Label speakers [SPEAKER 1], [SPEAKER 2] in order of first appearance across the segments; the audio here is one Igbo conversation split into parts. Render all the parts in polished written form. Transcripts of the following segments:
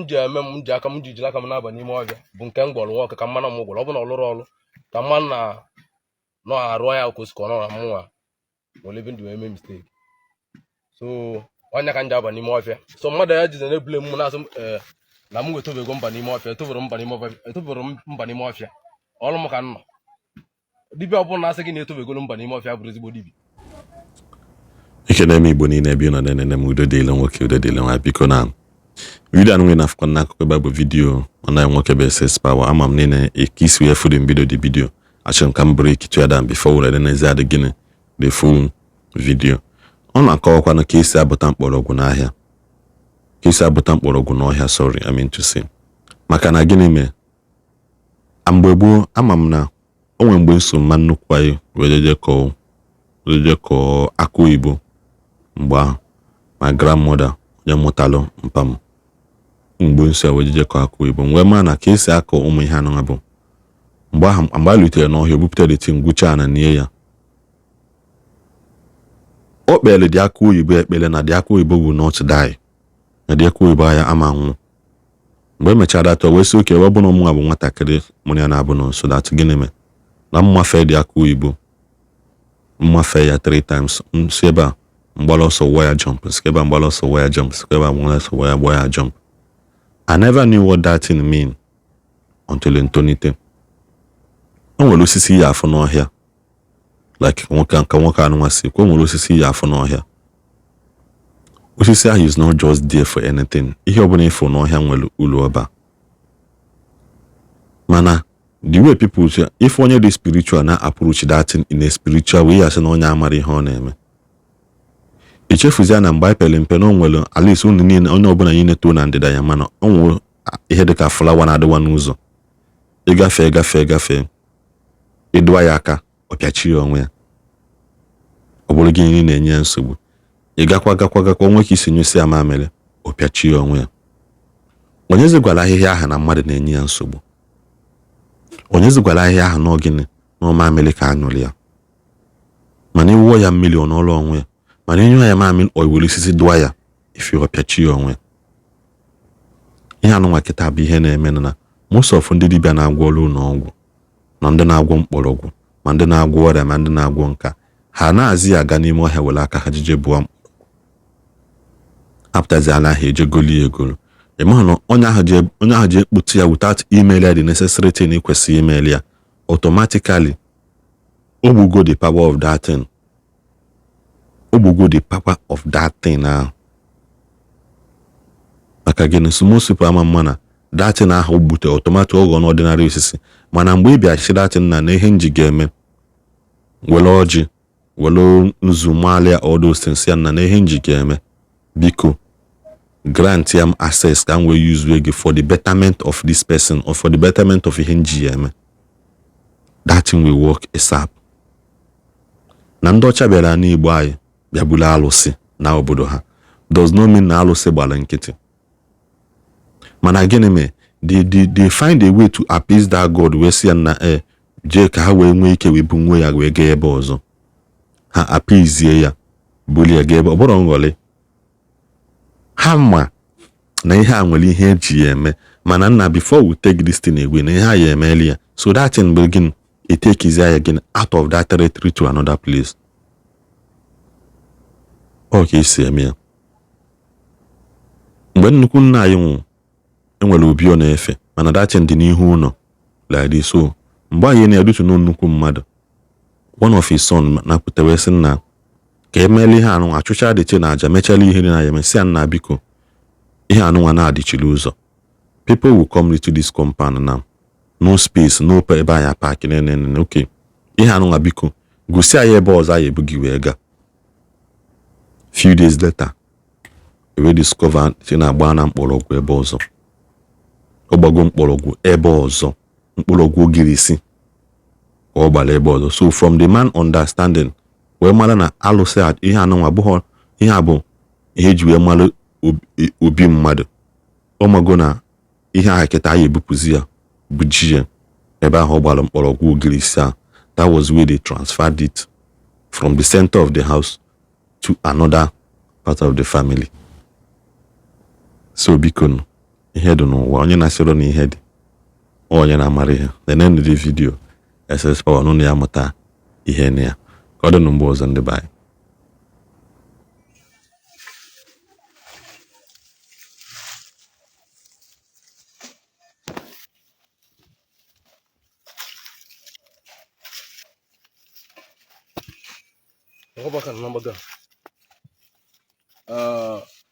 [SPEAKER 1] M ji eme, m ji aka m ji jiri aka m na-aba n'ime ọbịa bụ nke m gwọrọ nwoke ka mmanụ m gwọrọ. Ọ bụ na ọ lụrụ ọrụ ka mmanụ na nọ arụ ya kwesị ka ọ nọ na mụnwa nwere ebe ndị wee mee mistake. So ọnya ka m ji aba n'ime ọfịa. So mmadụ ya jize na-ebule m na-asị m ee na m wetobego mba n'ime ọfịa, etobere mba n'ime ọfịa, etobere m mba n'ime ọfịa. Ọrụ m ka m nọ. Dibịa ọbụla na-asị gị na etobegolo mba n'ime ọfịa bụrụ ezigbo dibịa.
[SPEAKER 2] Ekene m Igbo niile ebe ị nọ na-enene m. Udo dịle nwoke, udo dịle nwaanyị. Biko, na video anụ na afụkọ n'akụkụ ebe a bụ video nwanne anyị nwoke bụ SS Power. Ama m niile ka isi wee fụrụ mbido dị video. Achọrọ m ka m break it down before were n'ezi adị gịnị the full video. Ọ na-akọwakwanụ ka esi abụta mkpọrọgwụ n'ahịa, ka esi abụta mkpọrọgwụ n'ọhịa, sorry, I mean to say. Maka na gịnị mee mgbe gboo, ama m na o nwere mgbe nso mma nnukwu anyị wee je kọọ akụ oyibo. Mgbe ahụ my grandmother, onye mụtalụ mpa m, mgbe nso ya wee jeje kọọ akụ oyibo, m wee maa na ka esi akọ ụmụ ihe anụnwa bụ mgbe ahụ, mgbe a lutere n'ọhịa, o bupụtara eti ngwụcha ana nie ya. O kpere dị akụ oyibo ekpere na dị akụ oyibo will not die, na dị akụ oyibo aya ama nwụ. Mgbe e mechara atọ wee sị oke ebe ọ bụ na ọmụnwa bụ nwatakịrị mụrụ ya na-abụ nọ nso, that gịnị mee na mmafe dị akụ oyibo, mmafe ya three times. Si ebe a mgbala ọsọ waya jump, si ebe a mgbala ọsọ waya jump, si ebe a mgbala ọsọ waya jump. I never knew what that thing mean until ntonite. O nwere osisi ya afụ n'ọhịa, like nwoke ka nwoke anụnwa si kwe, o nwere osisi ya afụ n'ọhịa. Osisi ahụ is not just there for anything. Ihe ọbụla ịfụ n'ọhịa nwere uru ọba. Mana the way people say, if onye dị spiritual na approach that thing in a spiritual way, ya sị na onye amara ihe ọ na-eme. Echefuzie na mgbe anyị pere mpe na o nwere, at least unu niile, onye ọbụla niile too na ndịda ya, mana o nwere ihe dịka flower na-adịwa n'ụzọ. Ịgafe gafe gafe, ịdụwa ya aka, ọ pịachie onwe ya. Ọ bụrụ gị na-enye ya nsogbu, ị gakwa gakwa gakwa, onwe ka isi nyụsị ya mamịrị, ọ pịachie onwe ya. Onyezi gwara ahịhịa ahụ na mmadụ na-enye ya nsogbu? Onyezi gwara ahịhịa ahụ na ọ gịnị na ọ mamịrị ka anyụrụ ya? Mana ịwụọ ya mmiri, ọ n'ọrụ onwe ya. Mana ịnyụọ ya mamịrị, ọ were osisi dụwa ya ife, ọ pịachie onwe ya. Ihe anụnwa kịta bụ ihe na-eme na most of ndị dibịa na-agwọ ọrụ ụlọ ọgwụ, na ndị na-agwọ mkpọrọgwụ, ma ndị na-agwọ ọrịa, ma ndị na-agwọ nka, ha na-azị ya aga n'ime ọhịa were aka ha jije bụọ mkpọrọgwụ, apụtazi ala ahụ eje goli egolo. Ị maghị na onye ahụ ji ekputu ya without email ya the necessary thing ị kwesịrị email ya, automatically o gbugo the power of that thing, o gbugo the power of that thing ahụ. Maka gịnị? So most people ama mma na that thing ahụ gbute automatic ọ ghọọ n'ọdịnarị osisi. Mana mgbe ị bịa chi that thing na ihe nji ga-eme, were ọjị, were nzu malia, all those things, ya na ihe nji ga-eme, biko grant ya m access ka m wee use gị for the betterment of this person or for the betterment of ihe nji ya eme, that thing will work ASAP. Na ndị ọcha bịara n'Igbo anyị bịa buru alụsị na obodo ha does not mean na alụsị gbara nkịtị. Mana gịnị mee they find a way to appease that God, wee sị ya na e jee ka ha wee nwee ike wee bunwe ya wee gaa ebe ọzọ. Ha appease ya, bulie ya gaa ebe ọ bụrụ nghọlị. Ha ma na ihe a nwere ihe eji ya eme. Mana nna, before we take this thing away, na ihe a ya emeli ya, so that thing bụ gịnị etekizi ya gịnị out of that territory to another place. Ọ ka esi eme ya. Mgbe nnukwu nna anyị nwụrụ, enwere obi ọ na-efe, mana that thing dị n'ihu ụlọ like this. So mgbe anyị na-erutu na nnukwu mmadụ, one of his son napụta wee sị nna ka emela ihe anụnwa, achụcha dị na aja, mechala ihe dị na ya, emesịa ya, nna biko, ihe anụnwa na-adịchiri ụzọ. People will come into this compound now, no space, no ebe anyị park nene. Okay, ihe anụnwa, biko gosi anyị ebe ọzọ anyị ebu gị wee gaa. Few days later, we discover si na-agba na mkpọrọgwụ ebe ọzọ. Ọ gbago mkpọrọgwụ ebe ọzọ, mkpọrọgwụ ogirisi ka ọ gbara ebe ọzọ. So from the man understanding wee mara na alụsị ihe anụnwa abụghọ ihe a bụ ihe eji wee mara obi mmadụ. Ọ mago na ihe ahụ kịta anyị ebupụzi ya bụ ji ya ebe ahụ ọ gbara mkpọrọgwụ ogirisi a. That was where they transferred it from the center of the house to another part of the family. So biko nụ. Ihe dị n'ụwa, onye na-asịrọ na ihe dị, onye na-amara ihe. Nenenu the video SS Power n'ụlọ ya, mụta ihe na ya. Ka ọ dị mgbe ọzọ, ndị be anyị.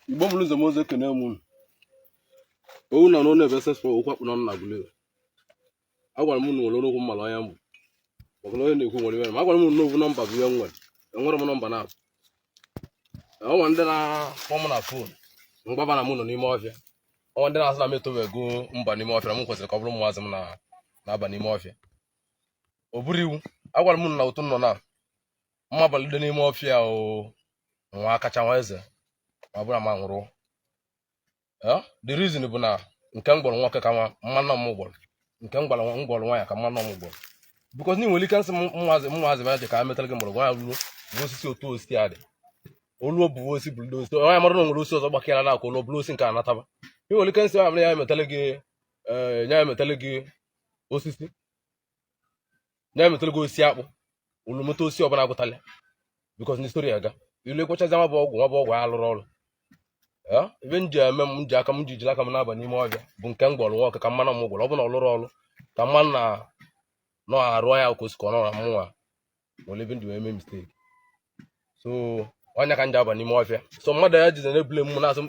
[SPEAKER 1] Igbo mụrụ ụzọ m ụzọ, ekene m unu. Owu na n'ọnụ ebe SS Power, okwu akpụ n'ọnụ na Aguleri. Agwara m unu nwere okwu mmala ọnya mbụ maka na onye na-ekwu nwere iwe. Ma agwara m unu n'ovu nọmba bụ ihe m nwere, enwere m nọmba na ọnwa ndị na-akpọ m na phone mgbaba na mụ nọ n'ime ọfịa, ọnwa ndị na-asị na m etobego mba n'ime ọfịa, na m kwesịrị ka ọ bụrụ ụmụazị m na-aba n'ime ọfịa. Ọ bụrụ iwu, agwara m na otu nọ na mma balide n'ime ọfịa o nwa kacha nwa eze ma bụrụ ma nwụrụ. The reason bụ na nke m gwọrọ nwoke ka mmanụ m gwọrọ, nke m gwara m gwọrọ nwaanyị ka mmanụ m gwọrọ, because na ị nwere ike nsị mmụazị bịa ka metara gị mgbọrọgwụ ya ruo bụ osisi otu osisi a dị olu bụ osisi bụrụ osisi onye mara na nwere osisi ọzọ gbakịara na akwa olu bụrụ osisi nke anataba. Ị nwere ike nsị ya ya emetara gị ya emetara gị osisi, ya emetara gị osisi akpụ olu meta osisi ọbụla agụtala, because na story aga ilu ekwechazi nwa bụ ọgwụ, nwa bụ ọgwụ ya lụrụ ọrụ. Ebe m ji eme m ji aka m ji jiri aka m na-aba n'ime ọfịa bụ nke m gwọrọ nwoke ka mmanụ m gwọrọ. Ọ bụ na ọ lụrụ ọrụ ka mmanụ na nọ arụ ya ka o si ka ọ nọ na mụnwa nwere ebe ndị wee mee mistake. So ọnya ka m ji aba n'ime ọfịa. So mmadụ ya jize na-ebule m na-asụ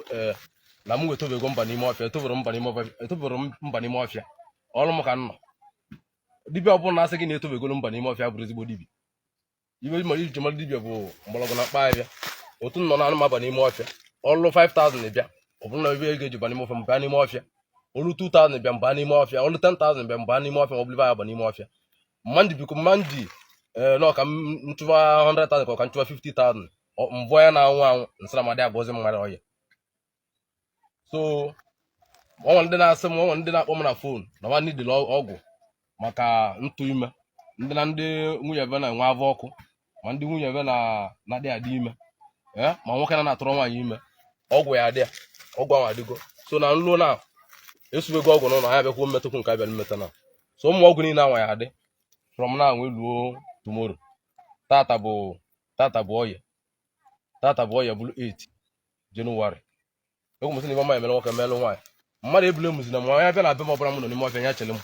[SPEAKER 1] na m wetobego mba n'ime ọfịa, etobere mba n'ime ọfịa, etobere mba n'ime ọfịa. Ọrụ m ka m nọ. Dibịa ọbụla na-asị gị na etobegolo mba n'ime ọfịa bụrụ ezigbo dibịa. Ibe mara iji mara dibịa bụ mgbọrọgwụ na mkpa ahịhịa. Otu nọ na anụ aba n'ime ọfịa, ọlụ 5000 bịa, ọ bụrụ na ebe ego eji ba n'ime ọfịa mba n'ime ọfịa, olu 2000 bịa mba n'ime ọfịa, olu 10,000 bịa mba n'ime ọfịa, ma ọ bụrụ ebe aba n'ime ọfịa mma ndị biko mma ndị ee nọ ka m nchụwa 100,000 ka ọ ka nchụwa 50,000 mbụ ya na-anwụ anwụ nsara madị agwọzi mmadụ ọya. So ọnwa ndị na-asị m, ọnwa ndị na-akpọ m na phone na nwa nidil ọgwụ maka ntụ ime, ndị na ndị nwunye ebe na-enwe avọ ọkụ, ma ndị nwunye ebe na-adị adị ime, ma nwoke na na-atụrụ nwaanyị ime, ọgwụ ya adị ya, ọgwụ ahụ adịgo. So na nluo na esubego ọgwụ n'ụlọ anyị abịakwuo mmetụkwu nke abịa mmeta na so ụmụ ọgwụ niile anwa ya adị from now wee luo tomorrow. Tata bụ tata bụ oye, tata bụ oye bụrụ 8 Jenụwarị. Egwu mụsị na ibe ọma emere nwoke melụ nwaanyị. Mmadụ ebule mụzi na ma onye abịa na be m ọbụla m nọ n'ime ọfịa ya chere m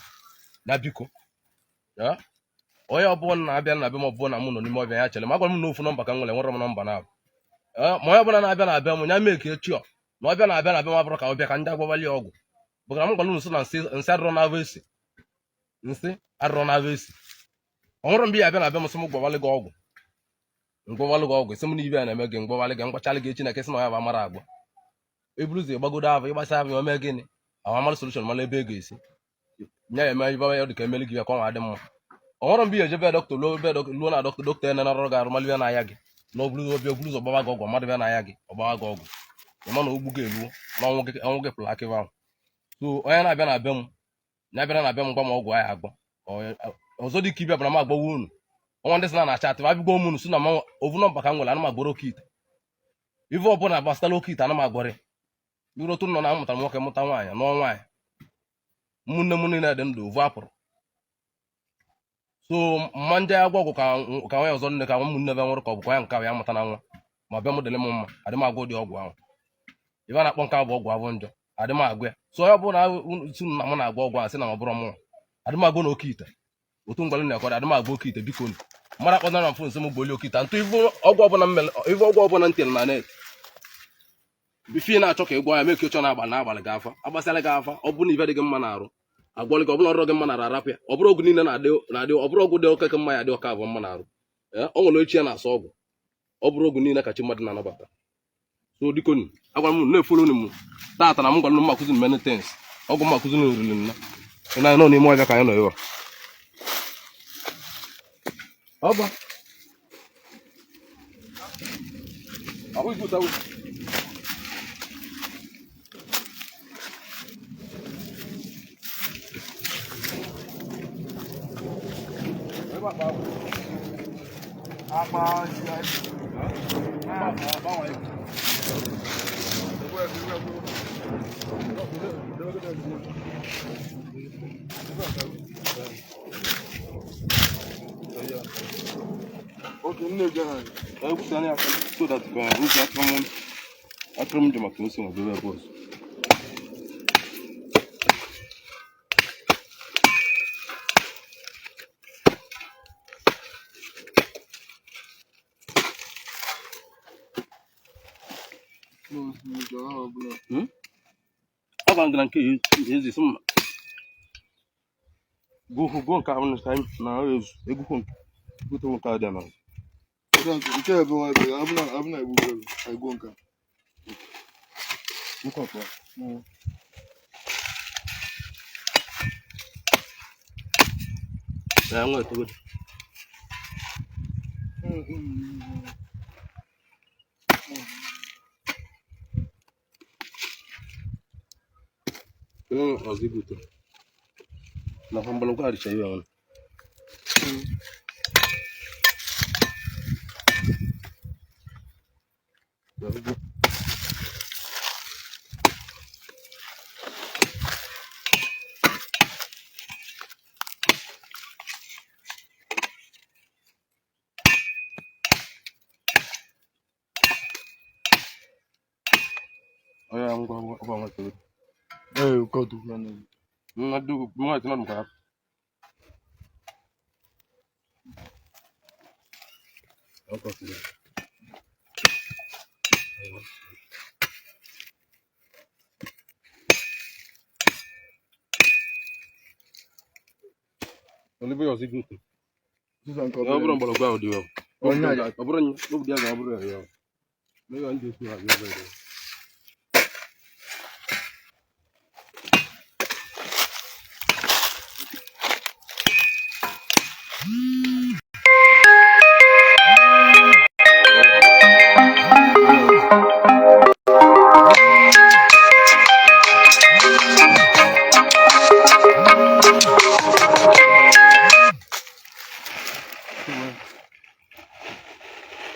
[SPEAKER 1] na biko onye ọbụla na-abịa na be m ọbụla m nọ n'ime ọfịa ya chere m. Agwara m na ofu nọmba ka m nwere, nwere m nọmba na ma onye ọbụla na-abịa na be m ya mee ka echio na ọbịa na-abịa na be m abụrụ ka ọbịa ka ndị agwabali ọgwụ bụkara m gwara unu sị na nsị nsị adịrọ n'avọ esi, nsị adịrọ n'avọ esi. Ọ nwere mgbe ya abịa na be m sị m gwawalị gị ọgwụ, ngwawalị gị ọgwụ, sị m na ibe ya na-eme gị, ngwawalị gị, ngwachalị gị echi na kesị na ya bụ amara agwa eburuzi gbagodo avọ ịgbasa avọ ya mee gịnị ahụ amara solution mara ebe ego esi nya ya eme ibe ya dị ka emeli gị ya ka ọ nwa dị mma. Ọ nwere mgbe ya eje be dọkịta luo be dọkịta luo na dọkịta dọkịta enenarọ gị arụ mara ibe na-aya gị na ọ bụrụ obi oburu ụzọ gbawa gị ọgwụ mmadụ bịa na-aya gị ọ gbawa gị ọgwụ ịma na ogbu gị eluo na ọnwụ gị ọnwụ gị pụrụ akịva ahụ. So onye na-abịa na be m na-abịara na be m gwa m ọgwụ anyị agwọ ọzọ dị ka ibia bụra m agbawa unu ọnwa ndị sị na na-acha atịba abịgbo m unu si na ovu nọmba ka m nwere ana m agwọrọ oke ite ife ọbụla gbasatara oke ite ana m agwọrọ iru otu nọ na amụtara nwoke mụta nwaanyị nụọ nwaanyị ụmụnne m niile dị ndụ ovu apụrụ. So mma ndị agwọ ọgwụ ka nwaanyị ọzọ nne ka ụmụnne be nwụrụ ka ọ bụ ka ya nke ahụ ya mụta na nwa ma bịa m dịrị m mma adị m agwọ ụdị ọgwụ ahụ ife a na-akpọ nke bụ ọgwụ abụ njọ adị m agwọ ya. So onye ọbụla si na m na-agwọ ọgwụ a sị na ọ bụrụ mụnwa adị m agwọ na oke ite otu ngwalụ na-ekọrọ adị m agwọ oke ite biko mmadụ akpọtara na phone sị m gboli oke ite ntụ ife ọgwụ ọbụla m mere ife ọgwụ ọbụla m tinyere na net before ị na-achọ ka ị gwọ ya mee ka ịchọ na-agba na-agbalị gị afa agbasịala gị afa ọ bụrụ na ife dị gị mma na-arụ agwọlị gị ọ bụla ọrụ gị mma na arapụ ya ọ bụrụ ọgwụ niile na-adị ọ bụrụ ọgwụ dị oke ka mma ya dị ọka abụọ mma na-arụ ọ nwere echi ya na-asọ ọgwụ ọ bụrụ ọgwụ niile kachi mmadụ na-anabata. So dikonu agwara m na-efolo m tata na m gwara m akụzi many things ọgwụ m akụzi riri nna ị na nọ n'ime ọhịa ka anyị nọ ebe a ọba ahụ ikwu tawu.
[SPEAKER 3] Okay, nne gị ha.
[SPEAKER 1] Egwusi anya aka so that ka ụzọ atụrụ m ji maka ose ma bebe ebe ọzọ. Agwara m gị na nke ezi sị m gụọ nke ahụ na na ezu egwukwu nke gwutewo nke a dị na
[SPEAKER 3] Nke ebe nwa ebe abụna abụna egbu ebe egwu nke.
[SPEAKER 1] nke ọkwa. Ya nwa etogo. Kedu ọzọ ibute? Nakwa mgbọrọgwụ adịcha ihe ọnụ. Onye ngwa ngwa ngwa etogo.
[SPEAKER 3] Ee, kọtụ kwa na.
[SPEAKER 1] Nwa du nwa etinọ m ka ọkọ sí. Olebe ọzọ ibute.
[SPEAKER 3] Sisan nke
[SPEAKER 1] Ọ bụrụ mgbọrọgwụ ahụ dị ya.
[SPEAKER 3] Onye a-
[SPEAKER 1] Ọ bụrụ n'obi ya ga ọ bụrụ ya ya. N'ebe ndị otu ha bịa ebe a.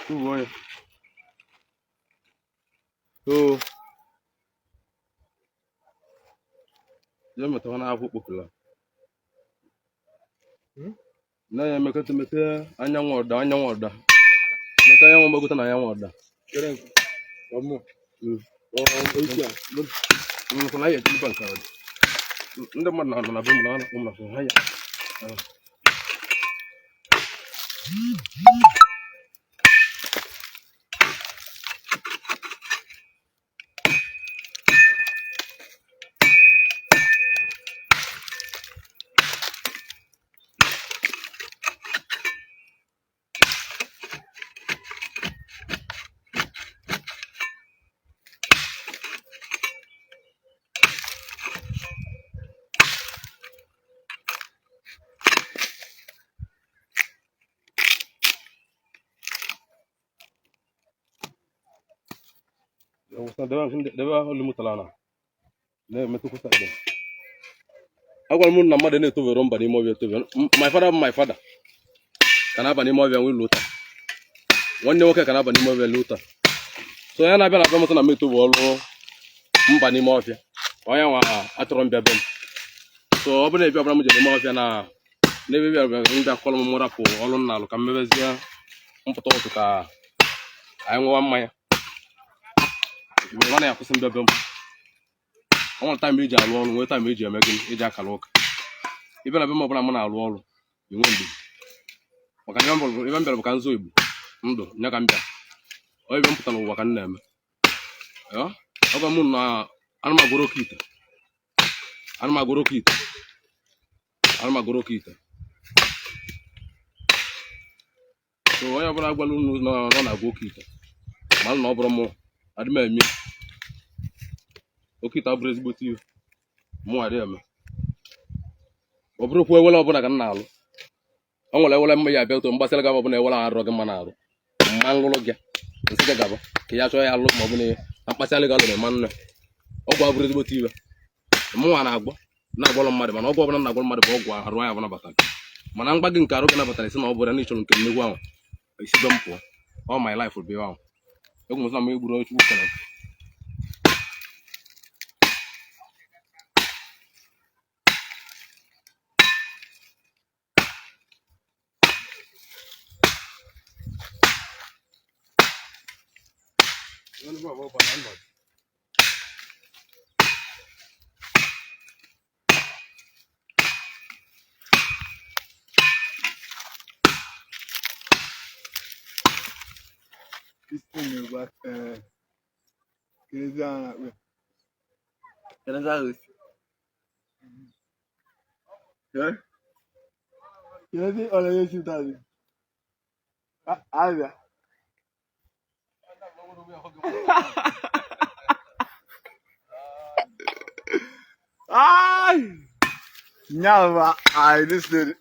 [SPEAKER 1] Tụgbuo ya. So, jee metawa n'akwụ kpokọla. Na ya emekọta mete anyanwụ ọda anyanwụ ọda. Mete anyanwụ mgbagota na anyanwụ ọda.
[SPEAKER 3] Kere nke. Ọmụ. Ọ otu a.
[SPEAKER 1] Nkụ na ya ejiliba nke ọdị. Ndị mmadụ na-anọ na be m na anọ m na ha ya. Debe ahụ limutala na na-emetụkwụsa ebe. Agwara m na mmadụ na-etovero mba n'ime ọbịa etovero. My father bụ my father ka na-aba n'ime ọbịa nwee lụta. Nwanne nwoke ka na-aba n'ime ọbịa lụta. So ya na-abịa na be m sị na m etovu ọrụ mba n'ime ọfịa. Onye nwa achọrọ mbịa be m. So ọ bụrụ na ebe ọbụla m jere n'ime ọfịa na n'ebe bịa bịa mbịa kọrọ m rapụ ọrụ m na-alụ ka m mebezie mpụta ụtụ ka anyị ṅụwa mmanya. Mgbe ọ na-akwụsị mbịa be m. Ọ nwere taịm eji alụ ọrụ nwee taịm eji eme gịnị eji akara ụka. Ịbịa na be m ọbụla m na-alụ ọrụ inwe ndidi. Maka na ebe m bịara bụ ka nzọ Igbo ndụ nya ka m bịara. Ọ ebe m pụtara ụwa ka m na-eme. Ọgwa m na anụmagoro oke ite. Anụmagoro oke ite. Anụmagoro oke ite. So onye ọbụla gwara unu na ọ na-agwa oke ite malụ na ọ bụrụ mụ adị m eme. Oke ite abụrụ ezigbote ihe. Mụ adịghị eme. Ọ bụrụkwa ewele ọbụla ka m na-alụ. O nwere ewele mma ya abịa otu mgbasara gị ọbụla ewele arụrụ gị mma na-arụ. Mma nlụrụ gị nsị gị gaba ka ya chọọ ya alụ ma ọ bụ na na mkpasịalị gị alụrụ ma nne. Ọgwụ abụrụ ezigbote iwe. Mụnwa na-agwọ na-agwọrọ mmadụ mana ọgwụ ọbụla na-agwọrọ mmadụ bụ ọgwụ arụ ya nabatara. Mana mgba gị nke arụ gị nabatara isi na ọ bụrụ na ị chọrọ nke mmegbu ahụ isi be m pụọ. All my life will be ahụ. Egwu m sị na m egburu onye Chukwu kere.
[SPEAKER 3] This thing is like, kedu a na-akpọ ya? Kedu ahụ si? Eh? Kedu ọ na-esi ụtazị? Abịa. Ai! Nyava, ai, this lady.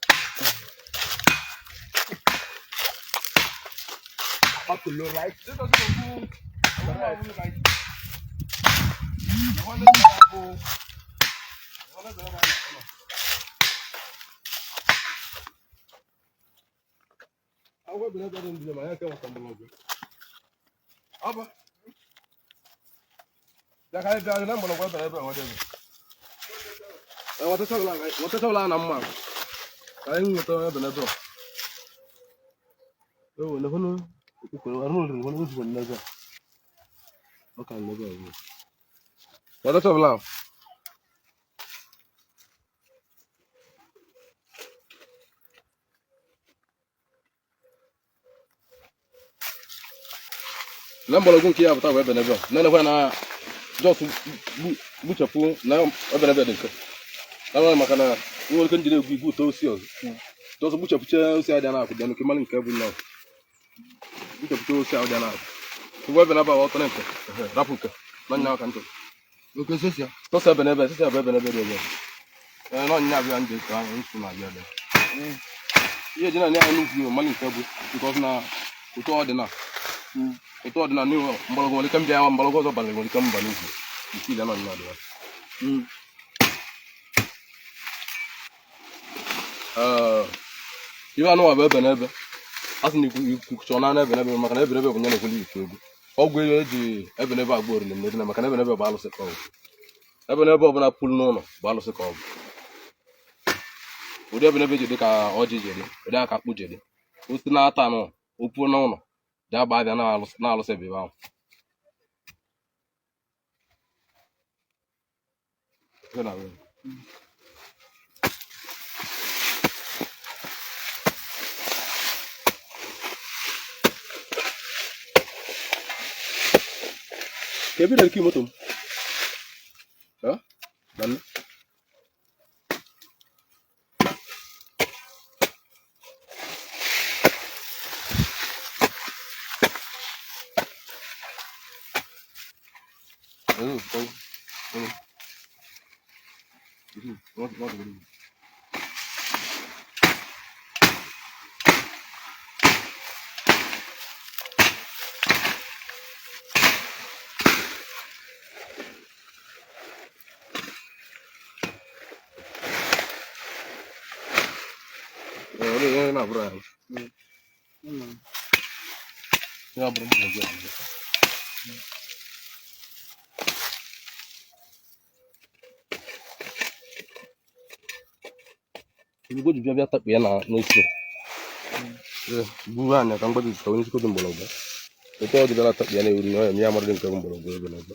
[SPEAKER 1] Nwetachabụla na mma ka anyị nweta ebe n'ebe a. Ewo, na hụnụ arụ ụlọ ozugbo n'ebe a. Ọ ka n'ebe a ugbu a. Nwetachabụla. Na mgbọrọgwụ nke ya pụta bụ ebe n'ebe a. Na-elekwa na jos gbuchapụ na ebe n'ebe dị nke. Na maka na nwere ike njide egwu igwu ụtọ osi ọzọ. Jos gbuchapụcha osi adịa na-akwụ dị nke mmanụ nke bụ nnọọ. Gbuchapụcha osi ahụ dị na-akwụ. Ugbo ebe n'ebe a ọtọ na nke. Rapụ nke. Na nya ka ntụ.
[SPEAKER 3] Oke sọsọ.
[SPEAKER 1] Sọsọ ebe n'ebe sọsọ ebe ebe n'ebe dị ebe. Ee, na ọnyịnya abịa ndị ka ahụ nsu na-abịa abịa. Ihe ji na anya n'ugwu mmanụ nke bụ because na ụtọ ọdịna ụtọ ọdịna n'ihu mgbọrọgwụ nwere ike mbịa ya mgbọrọgwụ ọzọ banyere nwere ike mba n'ugwu nke ile na ọnyịnya adịwa. Ee, ihe anụnwa bụ ebe n'ebe a sị na ikuku chọọ na ebe n'ebe maka na ebe n'ebe bụ nye na-ekweli ikuku egwu ọgwụ ego eji ebe n'ebe agba oriri na maka na ebe n'ebe bụ alụsị ka ọ bụ ebe n'ebe ọbụla pụrụ n'ụlọ bụ alụsị ka ọ bụ ụdị ebe n'ebe ji dị ka ọjị ji dị ụdị aka akpụ ji dị osisi na-ata anụ opuo n'ụlọ ji agba abịa na-alụsị ebe ahụ. Ka ebe na-eke moto m? Ha? Na nne? Ozugbo ji bịa bịa takpo ya na n'otu buru anya ka mgbado ka onye nchịkọta mgbọrọgwụ otu ọ dị bịara takpo ya na-ewuru na ọ ya ya mara dị nke bụ mgbọrọgwụ ebe na ebe.